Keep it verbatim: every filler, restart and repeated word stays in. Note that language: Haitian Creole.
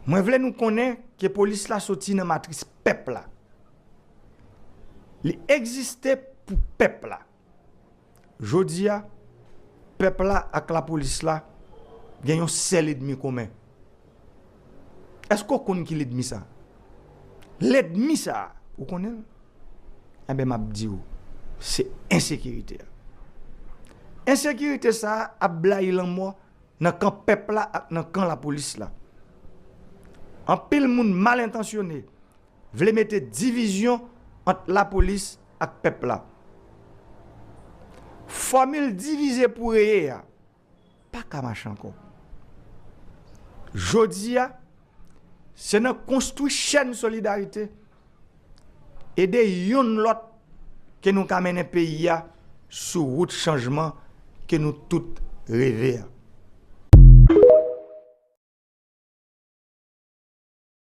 Mwen vle nou konnen ke polis la soti nan matris pèp la. Li egziste pou pèp la. Jodi a, pèp la ak lapolis la gen yon sèl ènmi komen. Èske w konn ki lènmi sa? Lènmi sa, ou konnen l? Enben, m ap di w, se ensekirite a. Ensekirite sa a ap blayi lanmò nan kan pèp la ak nan kan lapolis la. Anpil moun mal entansyone vle mete divizyon ant lapolis ak pèp la. Fòmil divize pou reye a pa ka mache ankò. Jodi a, se nan konstwi chèn solidarite, ede yonn lòt ke nou ka mennen peyi a sou wout chanjman ke nou tout reve a.